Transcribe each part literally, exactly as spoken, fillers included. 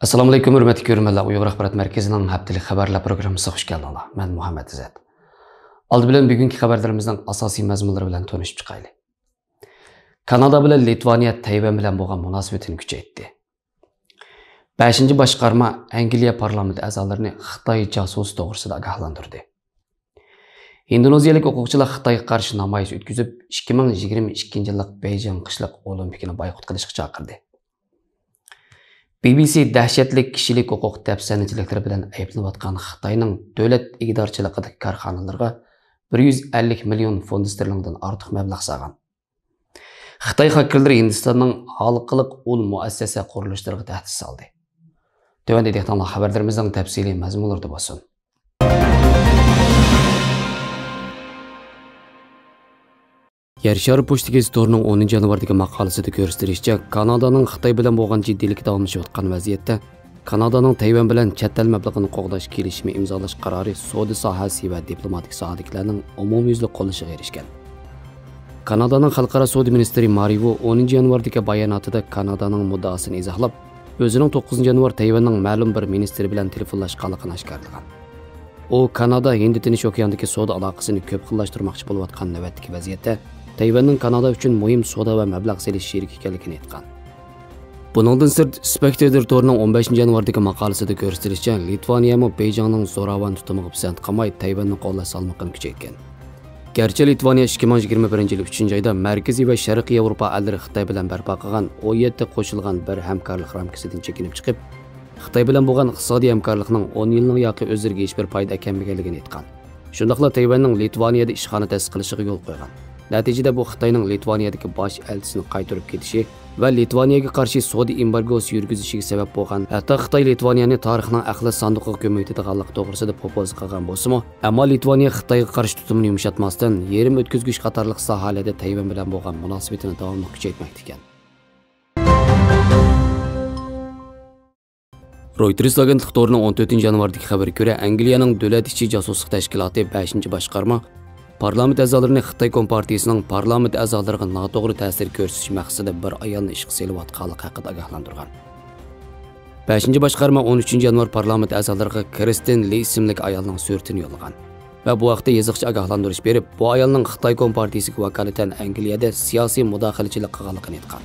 ئەسسالامۇئەلەيكۇم، ھۆرمەتلىك كۆرۈرمەنلەر، ئۇيغۇر ئاخبارات مەركىزىنىڭ ھەپتىلىك خەۋەرلەر پروگراممىسىغا خۇش كەلدىڭلار. مەن مۇھەممەت ئىززەت. ئالدى بىلەن بۈگۈنكى خەۋەرلىرىمىزنىڭ ئاساسىي مەزمۇنلىرى بىلەن تونۇشۇپ چىقايلى. كانادا بىلەن لىتۋانىيە تەيۋەن بىلەن بولغان مۇناسىۋىتىنى كۈچەيتتى. بەشىنچى باشقارما ئەنگلىيە پارلامېنت ئەزالىرىنى خىتاي جاسۇسى توغرىسىدا ئاگاھلاندۇردى. ھىندونېزىيەلىك ھوقۇقچىلار خىتايغا قارشى نامايىش ئۆتكۈزۈپ، ئىككى مىڭ يىگىرمە ئىككىنچى يىللىق بېيجىڭ قىشلىق ئولىمپىكىنى بايقۇت قىلىشقا چاقىردى. بى بى سى دەھشەتلىك كىشىلىك ھوقۇق دەپسەندىچىلىكلىرى بىلەن ئەيىبلىنىۋاتقان خىتاينىڭ دۆلەت ئىگىدارچىلىقىدىكى كارخانىلىرىغا بىر يۈز ئەللىك مىليون فوند ستېرلىڭدىن ئارتۇق مەبلەغ سالغان. خىتاي خاكېرلىرى ھىندىستاننىڭ ھالقىلىق ئۇل مۇئەسسەسە قۇرۇلۇشلىرىغا تەھدىت سالدى. تۆۋەندە دىققىتىڭلار خەۋەرلىرىمىزنىڭ تەپسىلىي مەزمۇنلىرىدا بولسۇن. يەر شارى پوچتا گېزىت تورىنىڭ ئونىنچى يانۋاردىكى ماقالىسىدە كۆرسىتىلىشىچە، كانادانىڭ خىتاي بىلەن بولغان جىددىيلىكى داۋاملىشىۋاتقان ۋەزىيەتتە، كانادانىڭ تەيۋەن بىلەن چەت ئەل مەبلىغىنى قوغداش كېلىشىمى ئىمزالاش قارارى سودا ساھەسى ۋە دىپلوماتىك ساھەدىكىلەرنىڭ ئومۇميۈزلۈك قوللىشىغا ئېرىشكەن. كانادانىڭ خەلقئارا سودا مىنىستىرى مارى ۋۇ ئونىنچى يانۋاردىكى باياناتىدا كانادانىڭ مۇددىئاسىنى ئىزاھلاپ، ئۆزىنىڭ توققۇزىنچى يانۋار تەيۋەننىڭ مەلۇم بىر مىنىستىرى بىلەن تېلېفونلاشقانلىقىنى ئاشكارىلىغان. ئۇ كانادا ھىندى تىنچ ئوكياندىكى سودا ئالاقىسىنى كۆپ خىللاشتۇرماقچى بولۇۋاتقان نۆۋەتتىكى ۋەزىيەتتە تەيۋەننىڭ كانادا ئۈچۈن مۇھىم سودا ۋە مەبلەغ سېلىش شېرىكى ئىكەنلىكىنى ئېيتقان. بۇنىڭدىن سىرت، سپېكتېتور تورىنىڭ ئون بەشىنچى يانۋاردىكى ماقالىسىدا كۆرسىتىلىشىچە، لىتۋانىيەمۇ بېيجىڭنىڭ زوراۋان تۇتۇمىغا پىسەنت قىلماي، تەيۋەننى قوللاش سالمىقىنى كۈچەيتكەن. گەرچە لىتۋانىيە ئىككى مىڭ يىگىرمە بىرىنچى يىل ئۈچىنچى ئايدا مەركىزىي ۋە شەرقىي ياۋروپا ئەللىرى خىتاي بىلەن بەرپا قىلغان ئون يەتتە قوشۇلغان بىر ھەمكارلىق رامكىسىدىن چېكىنىپ چىقىپ، خىتاي بىلەن بولغان ئىقتىسادىي ھەمكارلىقنىڭ ئون يىلنىڭ ياقى ئۆزلىرىگە ھېچبىر پايدا ئەكەلمىگەنلىكىنى ئېيتقان. شۇنداقلا تەيۋەننىڭ لىتۋانىيەدە ئىشخانا تەسىس قىلىشىغا يول قويغان. نەتىجىدە بۇ خىتاينىڭ لىتۋانىيەدىكى باش ئەلچىسىنى قايتۇرۇپ كېتىشى ۋە لىتۋانىيەگە قارشى سودا ئېمبارگوسى يۈرگۈزۈشىگە سەۋەب بولغان، ھەتتا خىتاي لىتۋانىيەنى تارىخنىڭ ئەخلەت ساندۇقىغا كۆمۈۋېتىدىغانلىقى توغرىسىدا پوپوزا قىلغان بولسىمۇ، ئەمما لىتۋانىيە خىتايغا قارشى تۇتۇمىنى يۇمشاتماستىن، يېرىم ئۆتكۈزگۈچ قاتارلىق ساھەلەردە تەيۋەن بىلەن بولغان مۇناسىۋىتىنى داۋاملىق كۈچەيتمەكتە ئىكەن. رويتېرس ئاگېنتلىق تورىنىڭ ئون تۆتىنچى يانۋاردىكى خەۋىرىگە كۆرە، ئەنگلىيەنىڭ دۆلەت ئىچى جاسۇسلۇق تەشكىلاتى بەشىنچى باشقارما پارلامېنت ئەزالىرىنى خىتاي كومپارتىيىسىنىڭ پارلامېنت ئەزالىرىغا ناتوغرا تەسىر كۆرسىتىش مەقسىتىدە بىر ئايالنى ئىشقا سېلىۋاتقانلىقى ھەققىدە ئاگاھلاندۇرغان. بەشىنچى باشقارما ئون ئۈچىنچى يانۋار پارلامېنت ئەزالىرىغا كىرستىن لى ئىسىملىك ئايالنىڭ سۈرىتىنى يوللىغان ۋە بۇ ھەقتە يېزىقچە ئاگاھلاندۇرۇش بېرىپ، بۇ ئايالنىڭ خىتاي كومپارتىيىسىگە ۋاكالىتەن ئەنگلىيەدە سىياسىي مۇداخىلىچىلىك قىلغانلىقىنى ئېيتقان.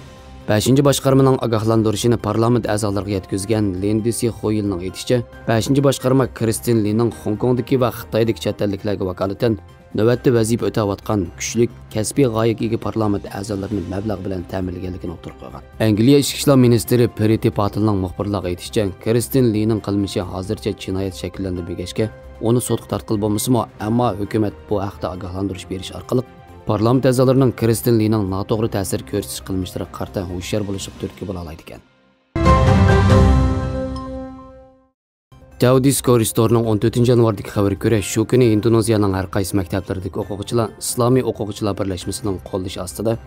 بەشىنچى باشقارمىنىڭ ئاگاھلاندۇرۇشىنى پارلامېنت ئەزالىرىغا يەتكۈزگەن لىندىسى خۇيىلنىڭ ئېيتىشىچە، بەشىنچى باشقارما كىرستىن لىنىڭ خوڭكوڭدىكى ۋە خىتايدىكى چەت ئەللىكلەرگە ۋاكالىتەن نۆۋەتتە ۋەزىپە ئۆتەۋاتقان كۈچلۈك، كەسپىي غايىگە ئىگە پارلامېنت ئەزالىرىنى مەبلەغ بىلەن تەمىنلىگەنلىكىنى ئوتتۇرىغا قويغان. ئەنگلىيە ئىچكى ئىشلار مىنىستىرى پرىتى پاتېلنىڭ مۇخبىرلارغا ئېيتىشىچە، كىرستىن لىنىڭ قىلمىشى ھازىرچە جىنايەت شەكىللەندۈرمىگەچكە، ئۇنى سوتقا تارتقىلى بولمىسىمۇ، ئەمما ھۆكۈمەت بۇ ھەقتە ئاگاھلاندۇرۇش بېرىش ئارقىلىق پارلامېنت ئەزالىرىنىڭ كىرستىن لىنىڭ ناتوغرا تەسىر كۆرسىتىش قىلمىشلىرىغا قارىتا ھوشيار بولۇشىغا تۈرتكە بولالايدىكەن. داۋ دىسكورس تورىنىڭ ئون تۆتىنچى يانۋاردىكى خەۋىرىگە كۆرە، شۇ كۈنى ئىندونېزىيەنىڭ ھەر قايسى مەكتەپلىرىدىكى ئوقۇغۇچىلار ئىسلامىي ئوقۇغۇچىلار بىرلەشمىسىنىڭ قوللىشى ئاستىدا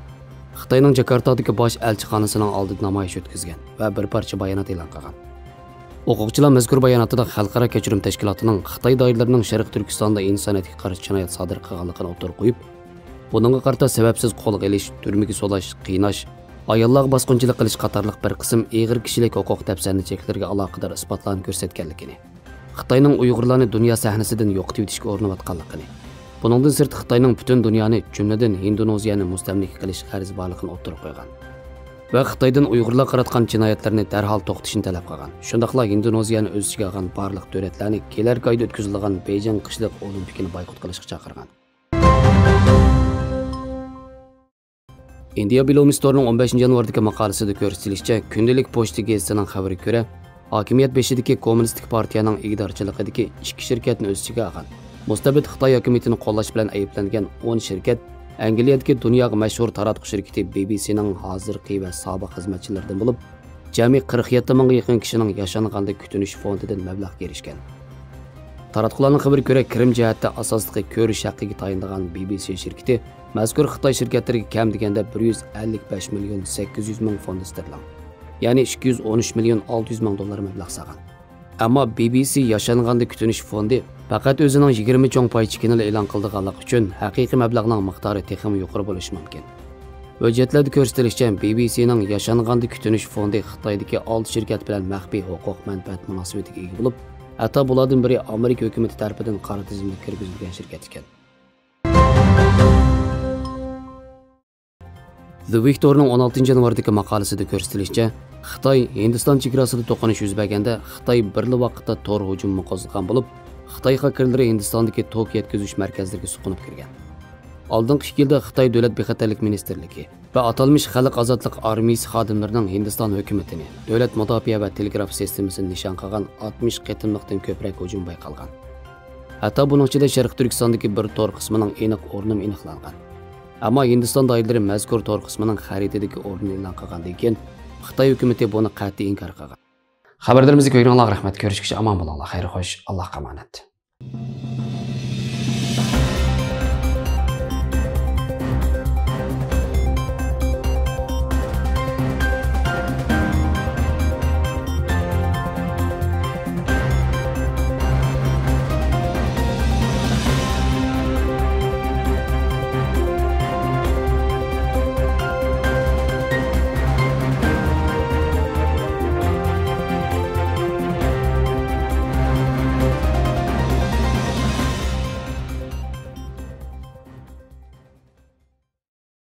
خىتاينىڭ جاكارتادىكى باش ئەلچىخانىسىنىڭ ئالدىدا نامايىش ئۆتكۈزگەن ۋە بىر پارچە بايانات ئېلان قىلغان. ئوقۇغۇچىلار مەزكۇر باياناتىدا خەلقئارا كەچۈرۈم تەشكىلاتىنىڭ خىتاي دائىرىلىرىنىڭ شەرقىي تۈركىستاندا ئىنسانىيەتكە قارشى جىنايەت سادىر قىلغانلىقىنى ئوتتۇرىغا قويۇپ، بۇنىڭغا قارىتا سەۋەبسىز قولغا ئېلىش، تۈرمىگە سولاش، قىيناش، ئاياللارغا باسقۇنچىلىق قىلىش قاتارلىق بىر قىسىم ئېغىر كىشىلىك ھوقۇق دەپسەندىچىلىكلىرىگە ئالاقىدار ئىسپاتلارنى كۆرسەتكەنلىكىنى، خىتاينىڭ ئۇيغۇرلارنى دۇنيا سەھنىسىدىن يوقىتىۋېتىشكە ئۇرۇنۇۋاتقانلىقىنى، بۇنىڭدىن سىرت خىتاينىڭ پۈتۈن دۇنيانى، جۈملىدىن ھىندونېزىيەنى مۇستەملىكە قىلىشقا غەرىزى بارلىقىنى ئوتتۇرىغا قويغان ۋە خىتايدىن ئۇيغۇرلارغا قاراتقان جىنايەتلەرنى دەرھال توختىتىشنى تەلەپ قىلغان. شۇنداقلا ھىندونېزىيەنى ئۆز ئىچىگە ئالغان بارلىق دۆلەتلەرنى كېلەركى ئايدا ئۆتكۈزۈلىدىغان بېيجىڭ قىشلىق ئولىمپىكىنى بايقۇت قىلىشقا چاقىرغان. ئىندىيا بىلومىستورنىڭ ئون بەشىنچى يانۋاردىكى ماقالىسىدە كۆرسىتىلىشىچە، كۈندىلىك پوچتا گېزىتىنىڭ خەۋىرىگە كۆرە، ھاكىمىيەت بېشىدىكى كوممۇنىستىك پارتىيەنىڭ ئىگىدارچىلىقىدىكى ئىككى شىركەتنى ئۆز ئىچىگە ئالغان مۇستەبىت خىتاي ھاكىمىيىتىنى قوللاش بىلەن ئەيىبلەنگەن ئون شىركەت ئەنگلىيەدىكى دۇنياغا مەشھۇر تاراتقۇ شىركىتى بى بى سىنىڭ ھازىرقى ۋە سابىق خىزمەتچىلىرىدىن بولۇپ، جەمئىي قىرىق يەتتە مىڭغا يېقىن كىشىنىڭ ياشانغاندا كۈتۈنۈش فوندىدىن مەبلەغكە ئېرىشكەن. تاراتقۇلارنىڭ خەۋىرىگە كۆرە، كىرىم جەھەتتە ئاساسلىقى كۆرۈش ھەققىگە تايىنىدىغان بى بى سى شىركىتى مەزكۇر خىتاي شىركەتلىرىگە كەم دېگەندە بىر يۈز ئەللىك بەش مىليون سەككىز يۈز مىڭ فوند ستېرلىڭ، يەنى ئىككى يۈز ئون ئۈچ مىليون ئالتە يۈز مىڭ دوللار مەبلەغ سالغان. ئەمما بى بى سى ياشانغاندا كۈتۈنۈش فوندى پەقەت ئۆزىنىڭ يىگىرمە چوڭ پاي چېكىنىلا ئېلان قىلىدىغانلىقى ئۈچۈن، ھەقىقىي مەبلەغنىڭ مىقدارى تېخىمۇ يۇقىرى بولۇشى مۇمكىن. ھۆججەتلەردە كۆرسىتىلىشىچە، بى بى سىنىڭ ياشانغاندا كۈتۈنۈش فوندى خىتايدىكى ئالتە شىركەت بىلەن مەخپىي ھوقۇق مەنپەئەت مۇناسىۋىتىگە ئىگە بولۇپ، ھەتتا بۇلاردىن بىرى ئامېرىكا ھۆكۈمىتى تەرىپىدىن قارا تىزىمگە كىرگۈزۈلگەن شىركەت ئىكەن. The Victorنىڭ ئون ئالتىنچى يانۋاردىكى ماقالىسىدە كۆرسىتىلىشىچە، خىتاي ھىندىستان چېگراسىدا توقۇنۇش يۈز بەرگەندە، خىتاي بىرلا ۋاقىتتا تور ھۇجۇمىمۇ قوزغىغان بولۇپ، خىتاي خاكېرلىرى ھىندىستاندىكى توك يەتكۈزۈش مەركەزلىرىگە سۇقۇنۇپ كىرگەن. ئالدىنقى ئىككى يىلدا خىتاي دۆلەت بىخەتەرلىك مىنىستىرلىكى ۋە ئاتالمىش خەلق ئازادلىق ئارمىيىسى خادىملىرىنىڭ ھىندىستان ھۆكۈمىتىنى، دۆلەت مۇداپىئە ۋە تېلېگراف سىستېمىسىنى نىشان قىلغان ئاتمىش قېتىملىقتىن كۆپرەك ھۇجۇم بايقالغان. ھەتتا بۇنىڭ ئىچىدە شەرقىي تۈركىستاندىكى بىر تور قىسمىنىڭ ئېنىق ئورنىمۇ ئېنىقلانغان. ئەمما ھىندىستان دائىرىلىرى مەزكۇر تور قىسمىنىڭ خەرىتىدىكى ئورنىنى ئېلان قىلغاندىن كېيىن، خىتاي ھۆكۈمىتى بۇنى قەتئىي ئىنكار قىلغان. خەۋەرلىرىمىزنى كۆرگىنىڭلارغا رەھمەت، كۆرۈشكىچە ئامان بولۇڭلار، خەير خوش، ئاللاھقا ئامانەت.